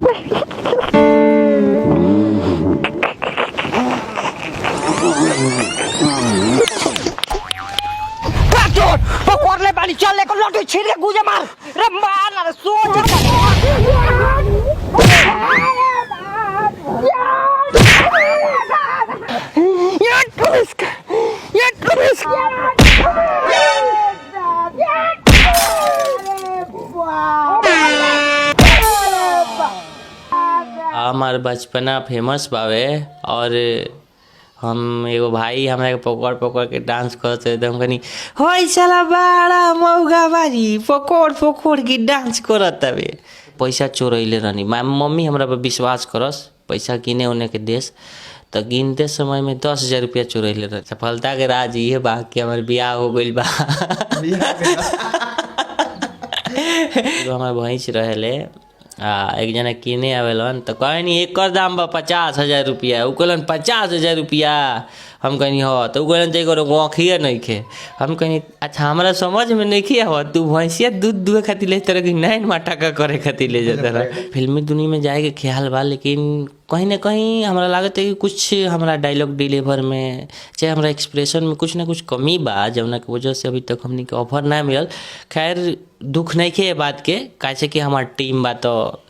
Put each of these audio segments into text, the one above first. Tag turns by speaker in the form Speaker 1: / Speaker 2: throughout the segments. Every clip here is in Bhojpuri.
Speaker 1: चोर पकड़ ले बानी, चल ले को लड्डू छीन के गुजे मार रे, मार ना रे सोच। ये टूरिस्ट।
Speaker 2: हमार बचपना फेमस बावे और हम एगो भाई हमरा के पकड़ पकड़ के डांस करत रहे, त हम कहनी होय साला बड़ा मौगा बारी, पकड़ पकड़ के डांस करत हवे। पैसा चोरैले रहनी, मम्मी हमरा पर विश्वास करस, पैसा गिने उने के देस, त गिनते समय में 10,000 रुपया चोरैले रहे। सफलता के राज इहे बा कि हमर बियाह हो गइल बा। एगो हमार भैंस रहेले आ एक जना किने आवेलन त कहनी एकर दाम बा 50,000 रुपया। उ कहलन 50,000 रुपया? हम कहनी ह। त उ कहलन एकर एगो आँखिए नइखे। हम कहनी अच्छा, हमरा समझ में नइखे आवत, तू भैंसिया दूध दुहे खातिर ले तरह कि नैन माटाका करे खातिर ले जाता रह। फिल्मी दुनिया में जाए के ख्याल बा, लेकिन कहीं ना कहीं हमरा लागत है कि कुछ हमरा डायलॉग डिलीवर में चाहे हमरा एक्सप्रेशन में कुछ ना कुछ कमी बा, जौना के वजह से अभी तक हमनी के ऑफर ना मिलल। खैर, दुख नइखे ए बात के, काहे कि हमार टीम बा तो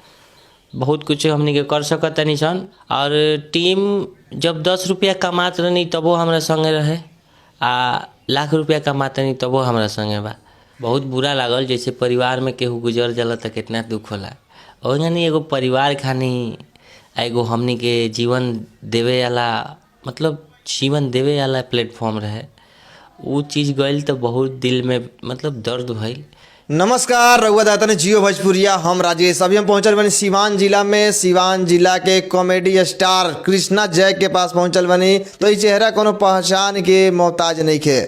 Speaker 2: बहुत कुछ हमनी के कर सकत तनी सन। और टीम जब 10 रुपया कमात रहनी तबो हमरा संगे रहे आ लाख रुपया कमातनी तबो हमरा संगे बा। बहुत बुरा लागल, जैसे परिवार में केहू गुजर जाला त कितना दुख होला, ओहिनी एगो परिवार खानी आ एगो हमनी के जीवन देवे वाला, मतलब जीवन देवे वाला प्लेटफॉर्म रहे, उ चीज गइल त बहुत दिल में मतलब दर्द भइल।
Speaker 3: नमस्कार, रघुआ दाता ने जियो भोजपुरिया, हम राजेश। अभी हम पहुंचल बनी सिवान जिला में। सिवान जिला के कॉमेडी स्टार कृष्णा जय के पास पहुंचल बनी। तो ई चेहरा कोनो पहचान के मोहताज नहीं खे,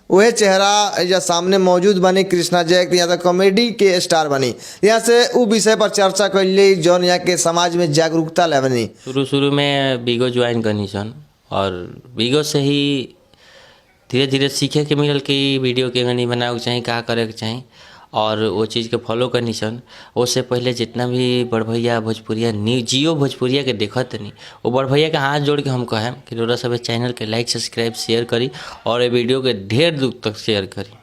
Speaker 3: वह चेहरा या सामने मौजूद बनी कृष्णा जय, यहाँ से कॉमेडी के स्टार बनी। यहाँ से उ विषय पर चर्चा कैली जौन यहाँ के समाज में जागरूकता लावनी।
Speaker 2: शुरू शुरू में बीगो ज्वाइन करनी सन और बीगो से ही धीरे धीरे सीखे के मिलल कि वीडियो के नहीं बनावे के चाही, का करे के चाही, और वो चीज़ के फॉलो करनी सन। उससे पहले जितना भी बड़ भैया भोजपुरिया न्यू जियो भोजपुरिया के देखत तनी, वो बड़ भैया के हाथ जोड़ के हम कहें कि रउरा सब चैनल के लाइक सब्सक्राइब शेयर करी और ये वीडियो के ढेर दूर तक शेयर करी।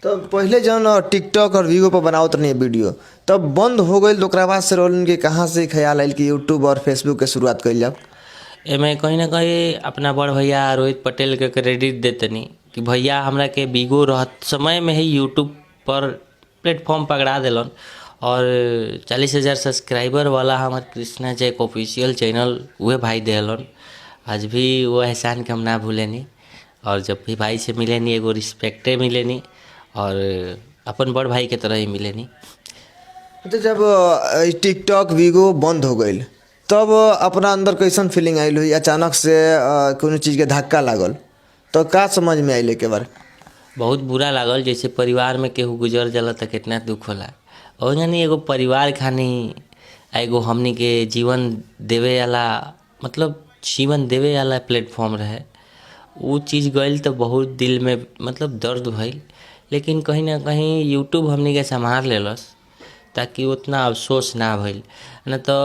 Speaker 3: तो पहले जौन टिकटॉक और वीगो पर बनावत रही वीडियो, तब बंद हो गई, तो ओकरा बाद से रोलन के कहाँ से ख्याल आयल कि यूट्यूब और फेसबुक के शुरुआत कइल जाओ?
Speaker 2: एमे कहीं ना कहीं अपना बड़ भैया रोहित पटेल के क्रेडिट देतनी कि भैया हमरा के बीगो रहत समय में ही यूट्यूब पर प्लेटफॉर्म पकड़ा दिलन और 40,000 सब्सक्राइबर वाला हमार कृष्णा जय ऑफिशियल चैनल उहे भाई देहलन। आज भी वो एहसान के हम ना भूलेनी और जब भी भाई से मिलेनी एगो रिस्पेक्टे मिलेनी और अपन बड़ भाई के तरह ही मिलेनी।
Speaker 3: तो जब टिकटॉक वीगो बंद हो गई तब अपना अंदर कैसन फीलिंग आयल हुई? अचानक से कोनो चीज़ के धक्का लागल तो का समझ में आयल के बारे?
Speaker 2: बहुत बुरा लागल, जैसे परिवार में केहू गुजर जाला त कितना दुख होला, ओहिनी एगो परिवार खानी आ एगो हमनी के जीवन देवे वाला, मतलब जीवन देवे वाला प्लेटफॉर्म रहे, उ चीज़ गइल त बहुत दिल में मतलब दर्द भइल। लेकिन कहीं ना कहीं यूट्यूब हमनी के सम्हार लेलस ताकि उतना अफसोस ना भइल। न तो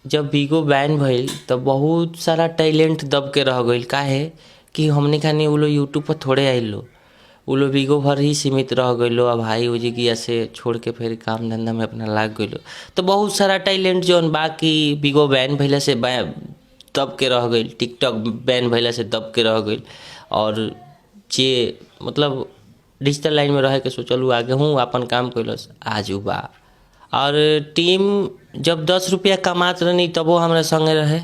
Speaker 2: जब बीगो बैन भइल त बहुत सारा टैलेंट दब के रह गइल, काहे कि हमनी खानी उ लोग यूट्यूब पर थोड़े आइल लो, उ लोग बीगो भर ही सीमित रह गइलो। अब भाई उजी की ऐसे छोड़ के फिर काम धंधा में अपना लाग गइलो, तो बहुत सारा टैलेंट जौन बा कि बीगो बैन भइला से दब के रह गइल, टिकटॉक बैन भइला से दब के रह गइल। और जे मतलब डिजिटल लाइन में रहे के सोचल उ आगे हूँ अपन काम कैलस, आज उ बा। और टीम जब 10 रुपया कमात रहनी तबो हमरा संगे रहे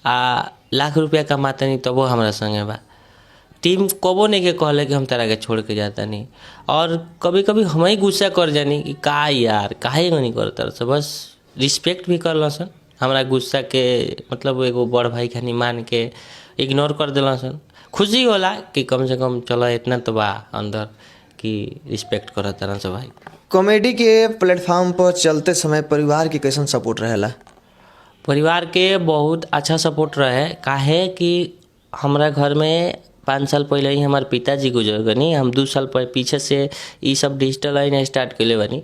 Speaker 2: आ लाख रुपया कमातनी तबो हमरा संगे बा। टीम कबो नहीं के कहले कि हम तारा के छोड़ के जाता नहीं, और कभी कभी हम ही गुस्सा कर जानी कि का यार काहे नहीं करता, सब बस रिस्पेक्ट भी कर सन हमरा गुस्सा के, मतलब एगो बड़ भाई खानी मान के इग्नोर कर दिला सन। खुशी होला कि कम से कम चलो इतना तो बा अंदर कि रिस्पेक्ट करत तारन सब भाई।
Speaker 3: कॉमेडी के प्लेटफॉर्म पर चलते समय परिवार के कैसन सपोर्ट रहेला?
Speaker 2: परिवार के बहुत अच्छा सपोर्ट रहे, काहे कि हमरा घर में 5 साल पहले ही हमार पिताजी गुजर गनी, हम 2 साल पीछे से ई सब डिजिटल लाइन स्टार्ट कैले बनी।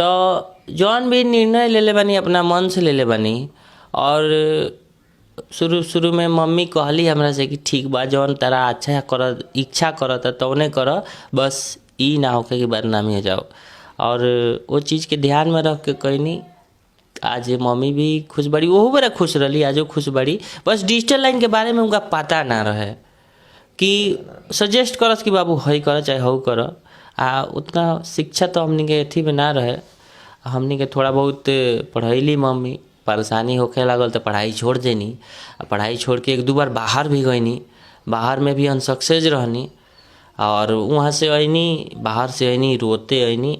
Speaker 2: तो जौन भी निर्णय लेले बानी अपना मन से लेले बानी। और शुरू शुरू में मम्मी कहली हमरा से कि ठीक बा, जौन तारा अच्छा कर इच्छा करत तौने कर, बस ई ना होखे कि बदनामी हो जाओ। और वो चीज़ के ध्यान में रख के कैनी। आज मम्मी भी खुश बड़ी, ओहू बड़ा खुश रहली, आजो खुश बड़ी। बस डिजिटल लाइन के बारे में उनका पता ना रहे कि सजेस्ट करस कि बाबू हई कर चाहे हऊ कर। आ उतना शिक्षा तो हमनी के अथी में ना रहे। हमनी के थोड़ा बहुत पढ़ैली मम्मी, परेशानी होखे लागल तो पढ़ाई छोड़ देनी। आ पढ़ाई छोड़ के एक दू बार बाहर भी गईनी, बाहर में भी अनसक्सेस रहनी। और वहाँ से अइनी, बाहर से अइनी, रोते अइनी।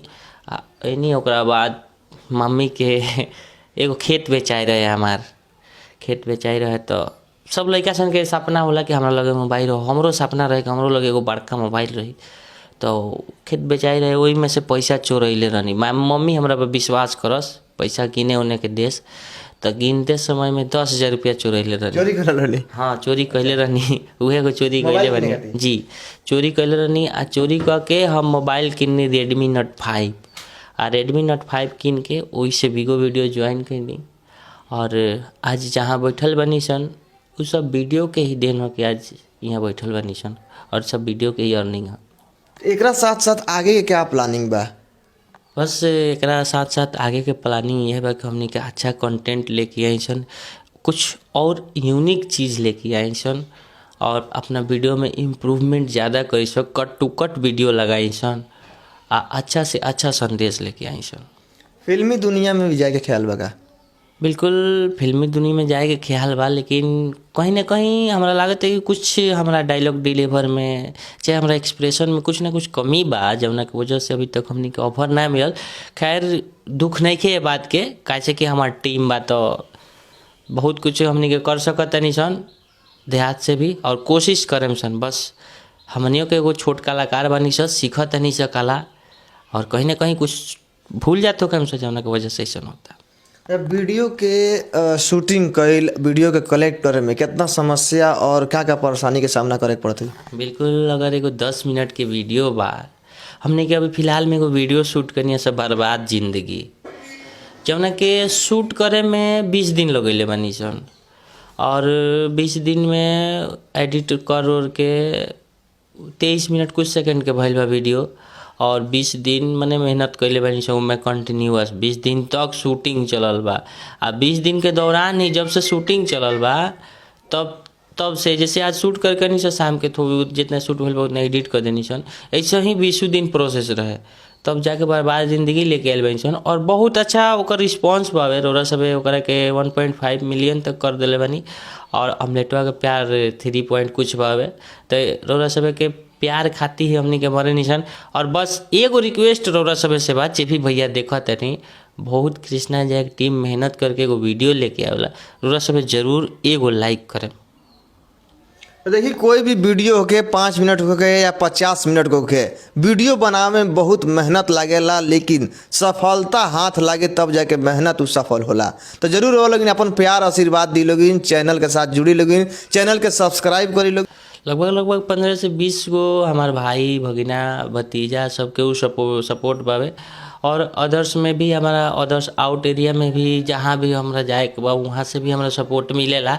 Speaker 2: आ अइनी ओकरा बाद मम्मी के एगो खेत बेचाइ रहे हमार, खेत बेचाइ रहे। तो सब लइका सन के सपना होला कि हमरा लगे मोबाइल हो, हमरो सपना रहे कि हमरो लगे एगो बड़का मोबाइल रही। तो खेत बेचाइ रहे, ओहिमे से पैसा चोरैले रहनी। मम्मी हमरा पर विश्वास करस, पैसा गिने उने के देस। तो गिनते समय में 10,000 रुपया चोरैले रहनी।
Speaker 3: चोरी करल रहली?
Speaker 2: हाँ, चोरी कैले रहनी, उहे एगो चोरी कैले बानी जी, चोरी कैले रहनी। आ चोरी कऽ के हम मोबाइल किननी रेडमी नोट 5। आ रेडमी नोट 5 कीन के ओहिसे बिगो वीडियो ज्वाइन कैनी। और आज जहाँ बैठल बनी सन उ सब वीडियो के ही देन ह कि आज यहाँ बैठल बनी सन, और सब वीडियो के ही अर्निंग ह।
Speaker 3: एकरा साथ साथ आगे के क्या प्लानिंग बा?
Speaker 2: बस एकरा साथ साथ आगे के प्लानिंग यह बा कि हमनी के अच्छा कंटेंट लेके आई सन, कुछ और यूनिक चीज़ लेके आई सन, और अपना वीडियो में इम्प्रूवमेंट ज़्यादा करी सन, कट टू कट वीडियो लगाई सन, आ अच्छा से अच्छा संदेश लेके आई सन।
Speaker 3: फिल्मी दुनिया में भी जाए के ख्याल बा का?
Speaker 2: बिल्कुल फिल्मी दुनिया में जाए के ख्याल बा, लेकिन कहीं ना कहीं हमरा लागत है कि कुछ हमरा डायलॉग डिलीवर में चाहे हमरा एक्सप्रेशन में कुछ ना कुछ कमी बा, जौना के वजह से अभी तक हमनी के ऑफर ना मिलल। खैर दुख नहीं खे बात के, काहे कि हमार टीम बा तो बहुत कुछ हमनी के कर सकत तनी सन देहात से भी, और कोशिश करेम सन। बस हमनियों के एगो छोट कलाकार बानी सन, सीखत तनी सन कला, और कहीं ना कहीं कुछ भूल जात हो हमसे, जौना के वजह से ऐसन होता।
Speaker 3: वीडियो के शूटिंग कईल, वीडियो के कलेक्ट करे में कितना समस्या और क्या क्या परेशानी के सामना करे के पड़त है?
Speaker 2: बिल्कुल, अगर एगो 10 मिनट के वीडियो बा, हमने के अभी फिलहाल में एगो वीडियो शूट करनी है सब बर्बाद जिंदगी, जौना के शूट करे में 20 दिन लगैले बानी सन, और 20 दिन में एडिट कर उर के 23 मिनट कुछ सेकंड के भइल बा वीडियो। और 20 दिन मने मेहनत कैले बानी सन, उमे कंटिन्यूअस 20 दिन तक शूटिंग चलल बा। आ 20 दिन के दौरान ही जब से शूटिंग चलल बा तब से, जैसे आज शूट करके नहीं सन, शाम के थोड़ी जितना शूट भेल बा उतना एडिट कर देनी सन, ऐसे ही 20 दिन प्रोसेस रहे, तब जाके बर्बाद जिंदगी लेके आयल बानी सन। और बहुत अच्छा ओकर रिस्पॉन्स बावे, रोरा सबे ओकरा के 1.5 मिलियन तक कर देले बानी, और अमलेटवा के प्यार 3 पॉइंट कुछ बावे। तो रोरा सबे के प्यार खाती ही हमनी के मरे निसन। और बस एगो रिक्वेस्ट रौरा सबे से बा, जे भी भैया देखत तनी, बहुत कृष्णा जय के टीम मेहनत करके एगो वीडियो लेके आवेला, रौरा सबे जरूर एगो लाइक करें।
Speaker 3: तो देखिए, कोई भी वीडियो होके 5 मिनट होके या 50 मिनट होके, वीडियो बनावे में बहुत मेहनत लागेला, लेकिन सफलता हाथ लागे तब जाके मेहनत उ सफल होला। तो जरूर हो लोगिन अपन प्यार आशीर्वाद दी लोगिन, चैनल के साथ जुड़ी लोगिन, चैनल के सब्सक्राइब करी लोगिन।
Speaker 2: लगभग लगभग 15 से 20 गो हमार भाई भगिना भतीजा सबके उ सपोर्ट बावे। और अदर्स में भी हमारा अदर्स आउट एरिया में भी जहाँ भी हमरा जाए के बा वहाँ से भी हमरा सपोर्ट मिलेला।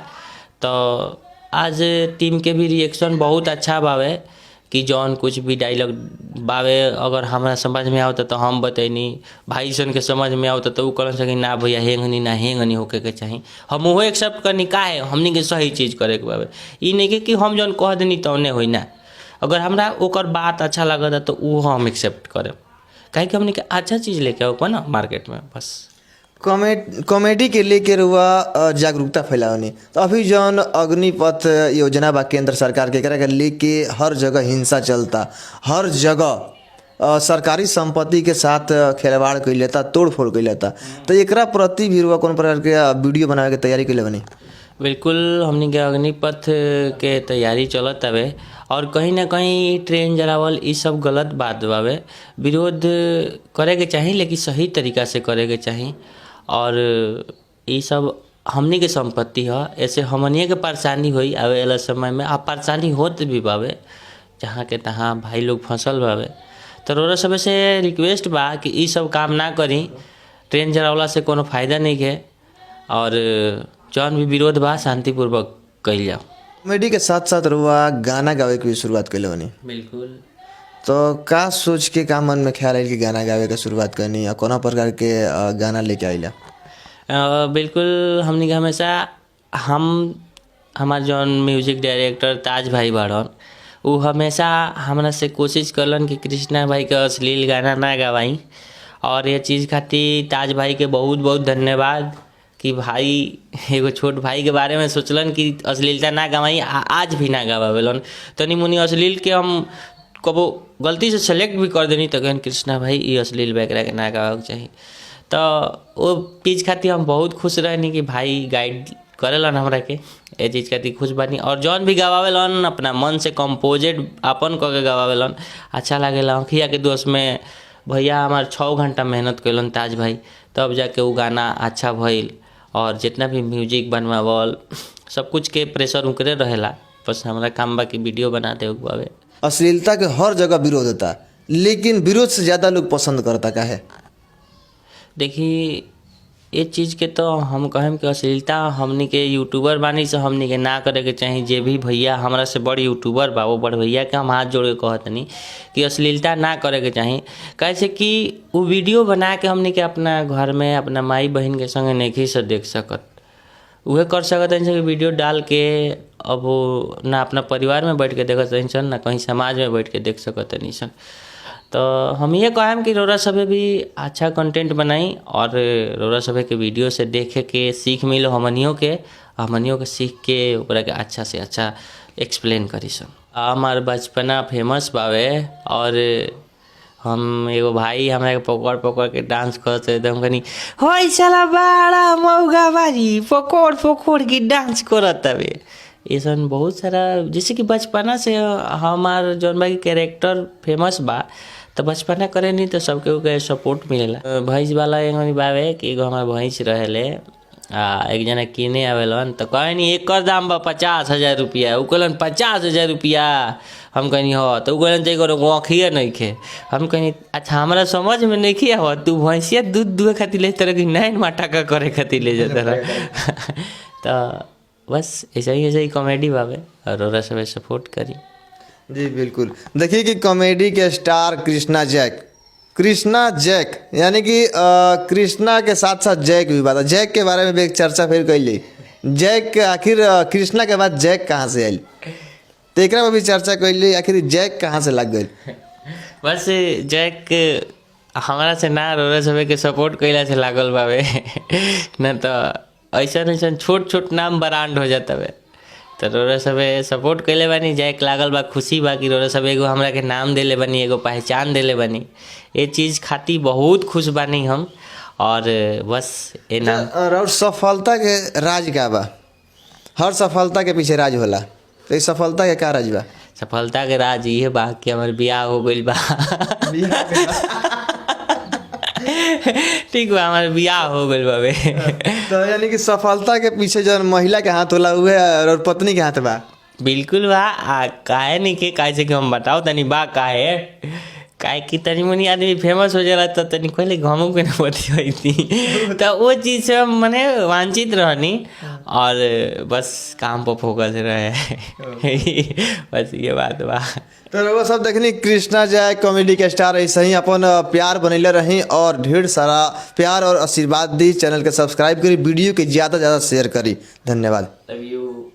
Speaker 2: तो आज टीम के भी रिएक्शन बहुत अच्छा बावे कि जौन कुछ भी डायलॉग बावे अगर हमरा समझ में आवता तो हम बतैनी, भाई सन के समझ में आवता तो उ कहलन सन कि ना भैया हेंगनी ना हेंगनी होके के चाही, हम उहो एक्सेप्ट करनी, काहे हमनी के सही चीज़ करे के बावे। ई नहीं कि हम जौन कह देनी तौने होई ना, अगर हमरा ओकर बात अच्छा लागता तो उहो हम एक्सेप्ट करेम, काहे कि हमनी के अच्छा चीज़ लेके आओ ना मार्केट में। बस
Speaker 3: कॉमेडी के लेके रुआ जागरूकता फैलावनी। तो अभी जौन अग्निपथ योजना बा केंद्र सरकार के, एकरा के लेके हर जगह हिंसा चलता, हर जगह सरकारी संपत्ति के साथ खिलवाड़ कइल जाता, तोड़ फोड़ कइल जाता, तो एकरा प्रति भी रुआ कौन प्रकार के वीडियो बनावे के तैयारी कइले बानी?
Speaker 2: बिल्कुल, हमनी के अग्निपथ के तैयारी चलत हवे, और कहीं ना कहीं ट्रेन जरावल ई सब गलत बात बावे, विरोध करे के चाही लेकिन सही तरीका से करे के चाही। और ई सब हमनी के संपत्ति ह, ऐसे हमनिए के परेशानी होई आवे वाला समय में, आ परेशानी होत भी बावे जहाँ के तहाँ भाई लोग फंसल बावे। तो रउरा सबसे रिक्वेस्ट बा कि ई सब काम ना करी, ट्रेन जरावला से कोनो फायदा नहीं है। और जौन भी विरोध बा शांतिपूर्वक कइल जाओ।
Speaker 3: कॉमेडी के साथ साथ रउआ गाना गावे के भी शुरुआत कैले बानी।
Speaker 2: बिल्कुल।
Speaker 3: तो का सोच के, का मन में ख्याल आयल कि गाना गावे के शुरुआत करनी आ कोना प्रकार के गाना लेके आइला?
Speaker 2: बिल्कुल, हमनी के हमेशा हम हमार जौन म्यूजिक डायरेक्टर ताज भाई बाड़न, उ हमेशा हमरा से कोशिश करलन कि कृष्णा भाई के अश्लील गाना ना गवाई। और ये चीज़ खातिर ताज भाई के बहुत बहुत धन्यवाद कि भाई एगो छोट भाई के बारे में सोचलन कि अश्लीलता ना गवाई, आ आज भी ना गवावेलन। तनी मुनी अश्लील के हम कबो गलती से सेलेक्ट भी कर देनी तो कहन कृष्णा भाई ई अश्लील बा, एकरा के ना गावे के चाही। तो वो चीज़ खातिर हम बहुत खुश रहनी कि भाई गाइड करेलन हमरा के, ए चीज़ खातिर खुश बानी। और जौन भी गवावेलन अपना मन से कंपोजेड अपन कऽ के गवावेलन, अच्छा लागेला। अँखिया के दोष में भैया हमार 6 घंटा मेहनत कइलन ताज भाई, तब जाके उ गाना अच्छा भइल। और जितना भी म्यूजिक बनवावल सब कुछ के प्रेशर उनकरे रहेला, बस हमरा काम बा कि वीडियो बना दे बावे।
Speaker 3: अश्लीलता के हर जगह विरोध होता, लेकिन विरोध से ज़्यादा लोग पसंद करता, काहे?
Speaker 2: देखी, ये चीज़ के तो हम कहेम कि अश्लीलता हमनी के यूट्यूबर बानी से हमनी के ना करे के चाही। जे भी भैया हमरा से बड़ यूट्यूबर बा, वो बड़ भैया के हम हाथ जोड़ के कहतनी कि अश्लीलता ना करे के चाही। कैसे कि उ वीडियो बना के हमनी के अपना घर में अपना माई बहन के संगे नहीं से देख सकत, उहे कर सकत हन कि वीडियो डाल के अब वो ना अपना परिवार में बैठ के देखत हन, ना कहीं समाज में बैठ के देख सकत हन सन। तो हम ये कहम कि रउरा सभे भी अच्छा कंटेंट बनाई और रउरा सभे के वीडियो से देखे के सीख मिलो हमनियों के, हमनियों के सीख के ओकरा के अच्छा से अच्छा एक्सप्लेन करी सन। हमार बचपना फेमस बावे। और हम एगो भाई हमरा के पकड़ पकड़ के डांस करत रहे, हम कहनी होई साला बड़ा मौगा बारी पकड़ पकड़ के डांस करत हवे। ऐसन बहुत सारा जैसे कि बचपना से हमार जौन बा कैरेक्टर फेमस बा, तो बचपना करे नहीं तो सबके के सपोर्ट मिलेला। भैंस वाला एगो बावे कि एगो हमार भैंस रहेले, आ एक जना किने आवेलन तो कहनी एकर दाम बा 50,000 रुपया। उ कहलन 50,000 रुपया? हम कहनी हो। तो उ कहलन एकर आँखिए नइखे। हम कहनी अच्छा हमरा समझ में नइखे आवत, तू भैंसिया दूध दुहे खातिर ले तरह कि नैन माटा करे खातिर ले जाता रह। तो बस ऐसे ही कॉमेडी बावे और ओकरा सब सपोर्ट करी।
Speaker 3: जी बिल्कुल। देखिए कि कॉमेडी के star Krishna Jack, Krishna Jack यानी कि कृष्णा के साथ साथ जैक भी बात, जैक के बारे में भी एक चर्चा फिर कैली। जैक के आखिर कृष्णा के बाद जैक कहाँ से आयल, तो एकरा में भी चर्चा कैली, आखिर जैक कहाँ से लग गई?
Speaker 2: बस जैक हमरा से ना रउरा सभे के सपोर्ट कैला से लागल बावे, न तो ऐसन ऐसन छोट छोट नाम ब्रांड हो जाता बे। तो रउरा सभे सपोर्ट कैले बानी, जैक लागल बा, खुशी बा कि रउरा सब एगो हमरा के नाम देले बानी, एगो पहचान देले बानी, ये चीज़ खातिर बहुत खुश बानी हम। और बस ये नाम।
Speaker 3: और सफलता के राज का बा? हर सफलता के पीछे राज होला, तो इस सफलता के का राज बा?
Speaker 2: सफलता के राज ये बा कि हमर बियाह हो गइल बा। ठीक बा, हमार बियाह हो गइल बाबे।
Speaker 3: तो यानी कि सफलता के पीछे जौन महिला के हाथ होला उहे और पत्नी के हाथ बा।
Speaker 2: बिल्कुल बा। आ काहे नहीं के, काहे से कि हम बताओ तनी बा काहे, काहे कि तनी मनी आदमी फेमस हो जाला तो तनी पहले घमो के ना बतियाई, तो वो चीज़ से हम मने वांछित रहनी और बस काम पर फोकस रहे, बस ये बात बा।
Speaker 3: तो रउआ सब देखनी कृष्णा जैक कॉमेडी के स्टार, ऐसे ही अपन प्यार बनैले रही और ढेर सारा प्यार और आशीर्वाद दी। चैनल के सब्सक्राइब करी, वीडियो के ज़्यादा से ज़्यादा शेयर करी। धन्यवाद।
Speaker 2: Love you.